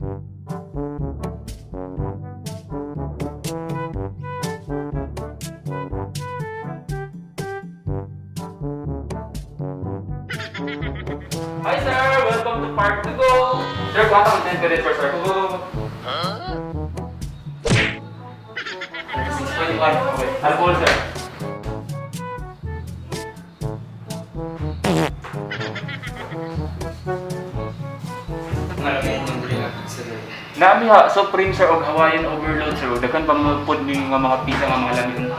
Hi sir! Welcome to Park to Go! Sir, kuha ka mag-10 minutes for sir. Go, go, go. 6.1. Okay. Alcohol, sir. Nami ha, Supreme sir og Hawaiian Overload sir. Daghan pa mga food ni nga mga pizza nga mga lami food.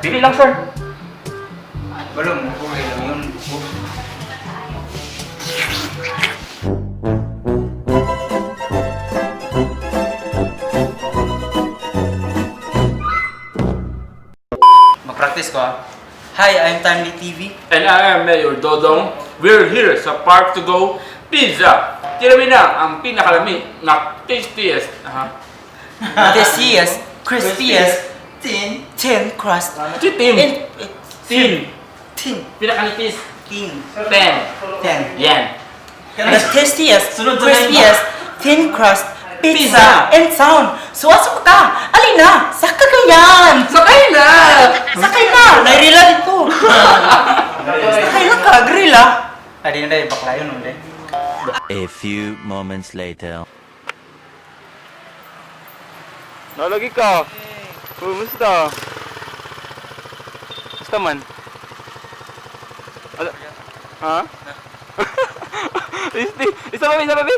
Pili lang, sir. Balong, okay lang yun. Mag-practice ko ah. Hi, I'm Timely TV. And I am Mayor Dodong. We're here sa Park to Go Pizza. Tiramin na ang pinakalami na tastiest. Aha. Tastiest, crispiest, thin, thin crust. Thin. And, Thin. thin, Pinakanipis. thin, Ten. ten. Yan. The tastiest, Sunod sa crispiest, thin crust, pizza, Pizza. and sound. Suwasok ka! Alina! Saka ka yan! Sakay na! Sakay na! Nairila dito! Sakay lang ka, grila! Adi na dahil, bakla yun, hindi. A few moments later. Nalagi ka. Kumusta? Kumusta man? Ala. Ha? Isti, isa pa, isa pa, bi.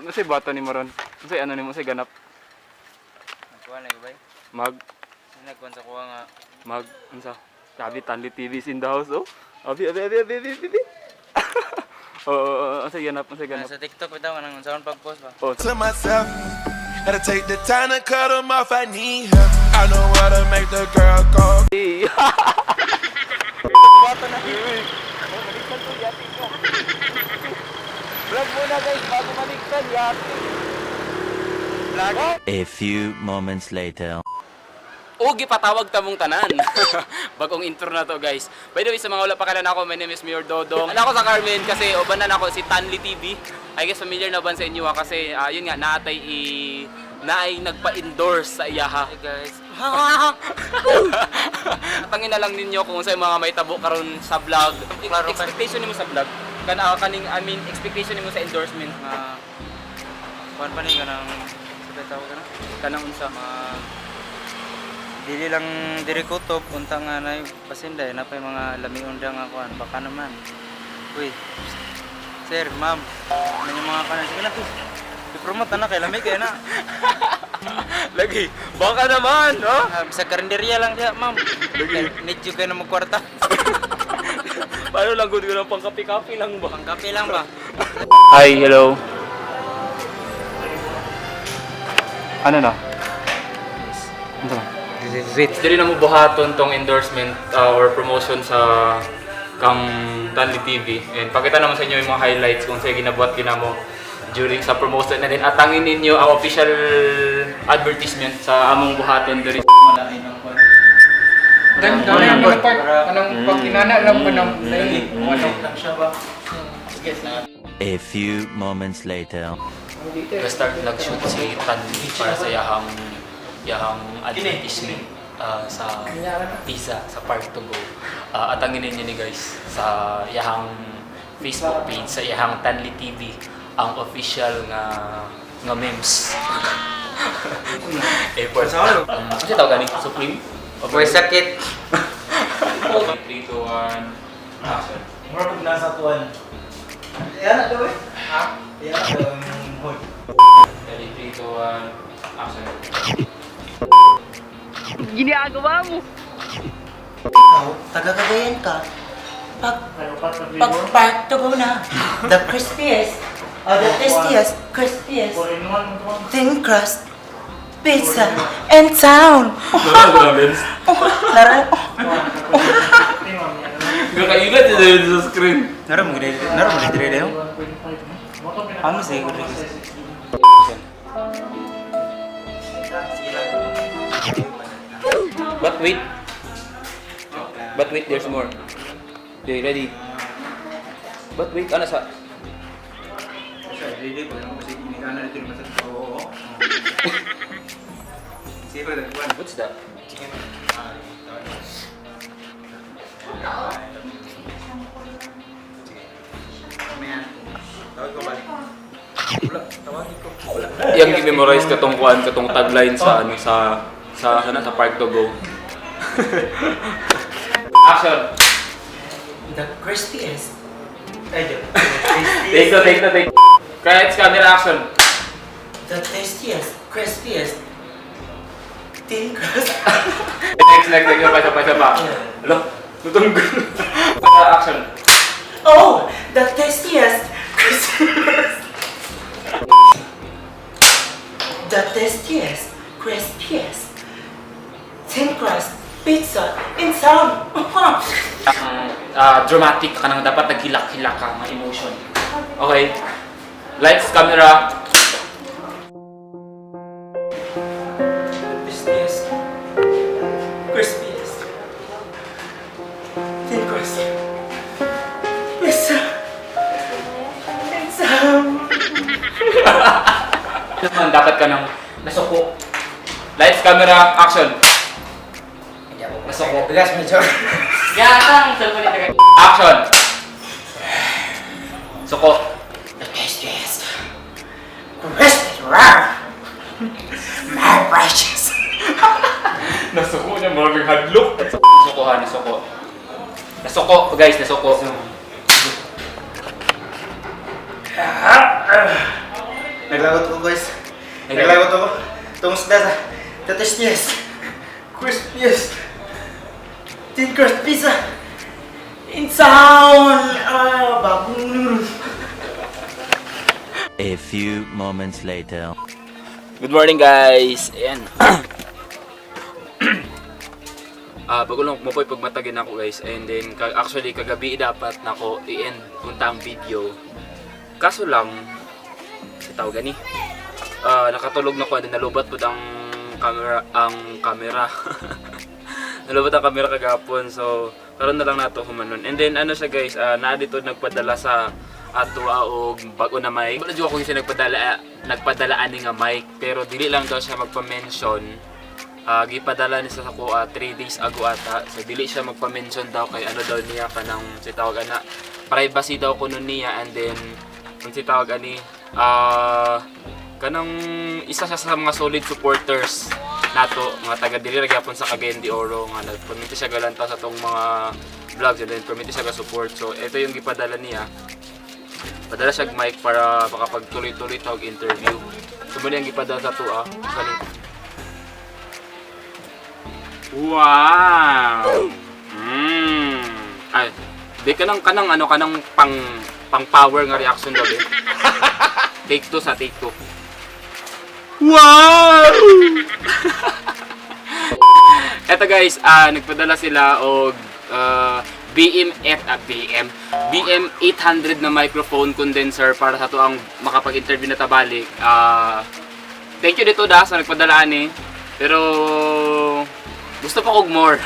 Masay bata ni Maron. Masay ano ni mo, masay ganap. Nagkuha na, gabay. Mag, Nagkuha sa kuha nga. mag, unsa? Sabi, Tanli TV is in the house, oh. Abi, abi, abi, abi, abi, abi. Oo, oh, oh, oh, ganap, unsay ganap. Sa TikTok, bitaw, anong unsaon pag-post ba? Oh, To myself. Gotta take the time to cut 'em off. I need help. I know how to make the girl go. Vlog muna guys, bago maligtan, yati. A few moments later. O gipatawag tamong tanan. Bagong intro na to guys. By the way, sa mga wala pa kilala ako, my name is Mayor Dodong. Ano ako sa Carmen kasi uban na ako si Tanli TV. I guess familiar na ban sa inyo ha, kasi yun nga naatay i naay nagpa-endorse sa iyaha. Hey guys. Tangin na lang ninyo kung sa mga may tabo karon sa vlog. Klaro ka. Expectation nimo sa vlog. Kan kaning I mean expectation nimo sa endorsement. Mga... Kuhan pa ni, kanang... Sa tawag ka na? Kanang unsa? Mga... Dili lang diri kutob, unta nga na pasinday, na pa yung mga lamion da nga kuhan, baka naman. Uy, sir, ma'am, ano yung mga kanan? Sige na, please. I-promote na, kay lami kayo na. Lagi. Baka naman, no? Ah, sa karinderya lang siya, ma'am. Need you kayo na magkwarta. Paano lang good ko ng pangkapi-kapi lang ba? Pangkape lang ba? Hi, hello. Ano na? Ano na? Wait. Dili na mo buhaton tong endorsement or promotion sa kang Tanli TV. And pakita naman sa inyo yung mga highlights kung sa ginabuhat kinamo during sa promotion na din. Atangin ninyo ang official advertisement sa among buhaton diri. Malain ang kwan. Dan dami ang mga part anong pag inana lang ko ng lain. Ano? Lang siya ba? Sige, na. A few moments later. Nag-start nag-shoot si Tanli para sa yahang yahang advertisement sa pizza sa Park to Go. Atangin ninyo ni guys sa yahang Facebook page sa yahang Tanli TV ang official nga nga memes. Airport. Kasi tawag gani Supreme. Uy, sakit. 3, 2, 1, action. Mura pag nasa tuwan. Yan na daw eh. Ha? Yan na daw ang hood. Ready, 3, 2, 1, action. Ikaw, taga Cagayan ka. Pag part to go na. The crispiest, the tastiest, crispiest, thin crust, pizza, and town. Nara, Kakailat yun sa screen. nara mo gid, nara mo gid dire. Amo sa gid. But wait. But wait, there's more. Okay, ready? But wait, ano sa... Ready pa lang kasi inikana dito naman sa oo. Sige pa kuan. What's that? Chicken. Ah, tawag ko. Sige. Mamaya. Tawag ko balik. Wala, tawagin ko. Wala. Yang gi-memorize katong kuan, katong tagline sa ano, sa sana sa Park to Go. Action. The crispiest. Ay, joke. Take two, take two, take two. Credits, camera, action. The tastiest, crispiest, thin crust. Next, next, next. Isa pa, isa pa, isa pa. Alo, lutong. Action. Oh, the tastiest, crispiest. The tastiest, crispiest, thin crust pizza in town. Dramatic ka nang dapat naghilak-hilak ka mga emotion. Okay. Lights, camera. The tastiest, crispiest, thin crust pizza in town. Naman, dapat ka nang nasuko. Lights, camera, action. Nasuko. Bigas medyo. Yata ang cellphone nito. Action. Suko. The tastiest, crispy, rare, my precious. Nasuko niya, maraming hadlok. Nasuko ha, nasuko. Nasuko, guys, nasuko. Naglagot ko, guys. Naglagot ako. Tungs na sa the tastiest, crispiest, thin crust pizza in town. Ah, bagong A few moments later. Good morning, guys. Ayan. Bago lang mo ko'y pagmatagin ako, guys. And then actually kagabi dapat nako i-end unta ang video. Kaso lang sa tawag gani. Nakatulog na ko and then nalubat pud ang camera. Nalubat ang camera kagapon. So karon na lang nato humanon. And then ano siya, guys, naa dito nagpadala sa ato og bago na mic. Wala jud ako kasi nagpadala ani nga mic, pero dili lang daw siya magpa-mention. Gipadala ni sa ako 3 days ago ata. So dili siya magpa-mention daw kay ano daw niya, kanang si tawag ana, privacy daw kuno niya, and then ang si tawag ani, kanang isa siya sa mga solid supporters nato nga taga dili ra gyapon sa Cagayan de Oro nga nagpermiti siya galanta sa tong mga vlogs and then permiti siya ga support. So ito yung gipadala niya. Padala siya og mic para makapagtuloy-tuloy ta og interview. So muna yung gipadala sa to ah. Galing. Wow! Ay, di kanang kanang ano, kanang pang pang power nga reaction daw eh. Take two sa take two. Wow! Eto guys, nagpadala sila og BM F BM BM 800 na microphone condenser para sa to ang makapag-interview na tabalik. Thank you dito da sa nagpadala ani. Pero gusto pa kog more.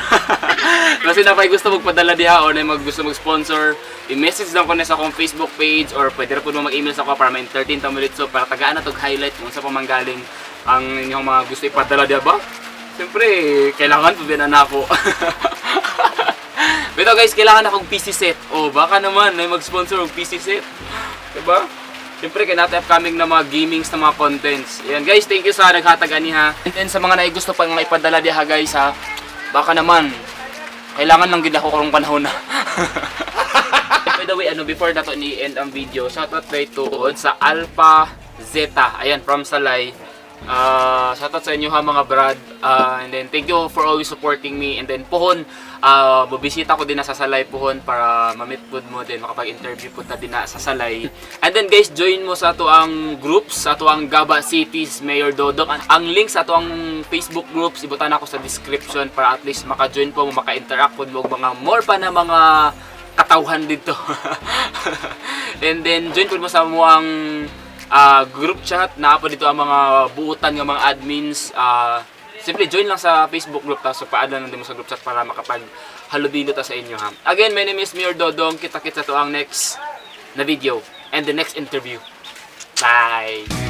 Kasi napay gusto magpadala diha or na mag gusto mag-sponsor, i-message lang ko na sa akong Facebook page or pwede ra pud mo mag-email sa ako para ma-entertain ta mo dito para tagaan na tog highlight kung sa pamanggaling ang inyong mga gusto ipadala diha ba? Siyempre, kailangan pa na ako. Pero guys, kailangan akong PC set. O baka naman may mag-sponsor og PC set. Diba? Siyempre, kay natin upcoming na mga gamings na mga contents. Ayan guys, thank you sa naghatag ani ha. And then sa mga naigusto pa nga ipadala diha guys ha. Baka naman kailangan lang gid ako karong panahon na. By the way, ano, before na to ni-end ang video, shoutout kay tuod sa Alpha Zeta. Ayan, from Salay. Shoutout sa inyo ha mga brad. And then thank you for always supporting me. And then pohon, bubisita ko din na sa Salay pohon para ma-meet pud mo din, makapag-interview pud ta din na sa Salay. And then guys, join mo sa ato ang groups, sa ato ang Gaba Cities Mayor Dodong. Ang link sa ato ang Facebook groups ibutan ako sa description para at least maka-join po mo, maka-interact po mo og mga more pa na mga katawhan dito. And then join po mo sa mo ang group chat na po dito ang mga buutan ng mga admins. Simply join lang sa Facebook group tapos pa-add lang din mo sa group chat para makapag halubilo ta sa inyo ha. Again, my name is Mayor Dodong. Kita-kita to ang next na video and the next interview. Bye!